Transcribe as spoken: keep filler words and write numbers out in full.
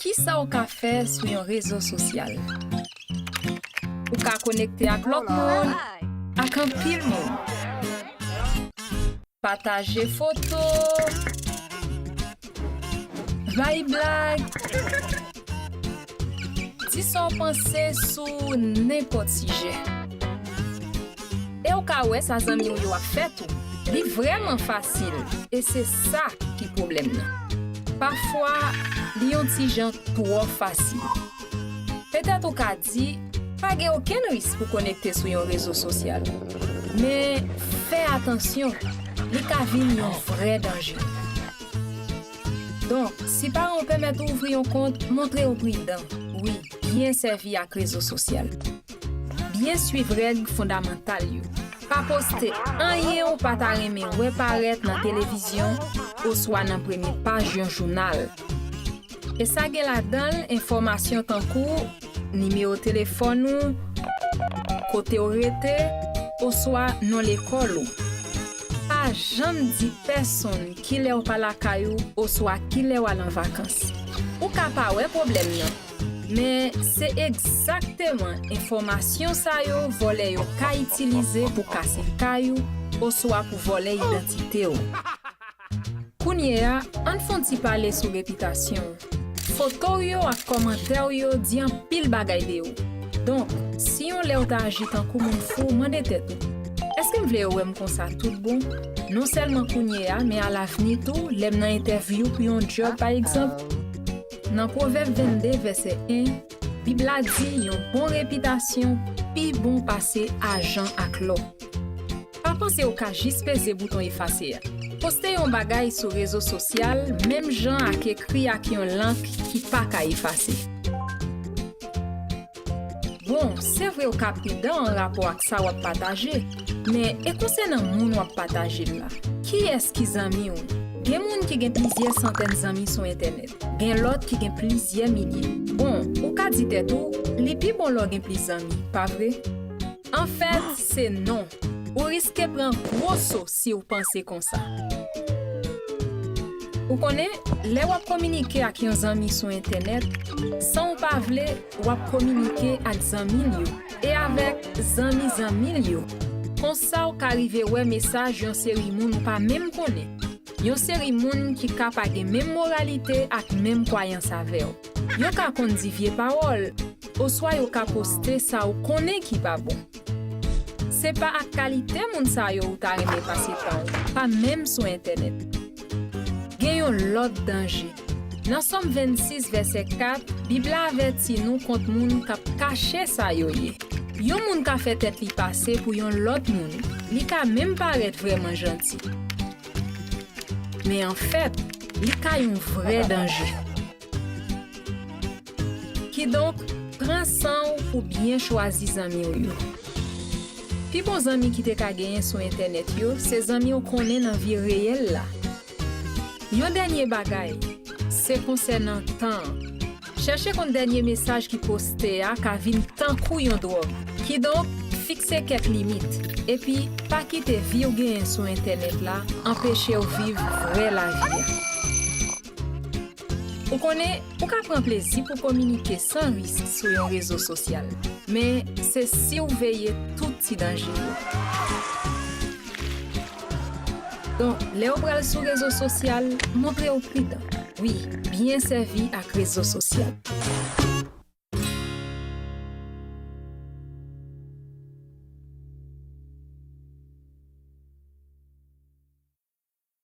Kisa w ka fè sou yon rezo sosyal? Ou ka konekte ak lòt moun, ak anpil moun. Pataje foto, bay blag, di sa w panse sou nenpòt sijè. E w ka wè sa zanmi w yo ap fè tou. Li vrèman fasil, e se sa ki pwoblèm nan. Pafwa, li yon ti jan twò fasil. Petèt ou ka di, pa gen okenn risk pou konekte sou yon rezo sosyal. Men, fè atansyon, li ka vin yon vrè danje. Donk, si paran w pèmèt ou ouvri yon kont, montre w pridan. Wi, byen sèvi ak rezo sosyal. Byen swiv règ fondamantal yo. Pa poste anyen ou pa ta renmen wè parèt nan televizyon oswa nan premye paj yon jounal. E sa gen ladan l enfòmasyon tankou nimewo telefòn ou, kote w rete, oswa non lekòl ou. Pa janm di pèsonn kilè w pa lakay ou oswa kilè w al an vakans. Ou ka pa wè pwoblèm nan, men se egzakteman enfòmasyon sa yo vòlè yo ka itilize pou kase kay ou oswa pou vòlè idantite w. Kounye a, ann fè yon ti pale sou repitasyon w. Foto w yo ak kòmantè w yo di anpil bagay de ou. Donk, si yon lè w ta aji tankou moun fou, mande tèt ou, èske m vle yo wè m konsa tout bon? Non sèlman kounye a, men alavni tou, lè m nan entèvyou pou yon djòb, pa egzanp. Nan Pwovèb vennde, vèsè en, Bib la di yon bon repitasyon pi bon pase ajan ak lò. Pa panse w ka jis peze bouton efase a. Poste yon bagay sou rezo sosyal menm jan ak ekri ak yon lank ki pa ka efase. Bon, se vre w ka pridan anrapò ak sa w ap pataje, men e konsènan moun w ap pataje l la? Kiyès ki zanmi w? Gen moun ki gen plizyè santèn zanmi sou entènèt. Gen lòt ki gen plizyè milye. Bon, ou ka di tèt ou, li pi bon lè w gen plis zanmi, pa vre? Anfèt, se non. Ou riske pran gwo so si w panse konsa. Ou konnen, lè w ap kominike ak yon zanmi sou entènèt, san w pa vle, w ap kominike ak zanmi l yo, e avèk zanmi zanmi l yo. Konsa w ka rive wè mesaj yon seri moun ou pa menm konnen. Yon seri moun ki ka pa gen menm moralite ak menm kwayans avè w. Yo ka konn di vye pawòl, oswa yo ka poste sa w konnen ki pa bon. Se pa ak kalite moun sa yo ou ta renmen pase tan w, pa menm sou entènèt. Gen yon lòt danje. Nan Sòm vennsis, vèsè kat, Bib la avèti nou kont moun k ap kache sa yo ye. Yon moun ka fè tèt li pase pou yon lòt moun, li ka menm parèt vrèman janti. Men anfèt, li ka yon vrè danje. Kidonk, pran san w pou byen chwazi zanmi w yo. Pi bon zanmi ki te ka genyen sou entènèt yo, se zanmi w konnen nan vi reyèl la. Yon dènye bagay, se konsènan tan an. Chèche konn dènye mesaj ki poste a ka vin tankou yon dwòg. Kidonk, fikse kèk limit, epi pa kite vi w genyen sou entènèt la anpeche w viv vrè lavi a. Ou konnen, ou ka pran plezi pou kominike san risk sou yon rezo sosyal, men se si w veye tout ti danje yo. Donk, lè w pral sou rezo sosyal, montre w pridan. Wi, byen sèvi ak rezo sosyal.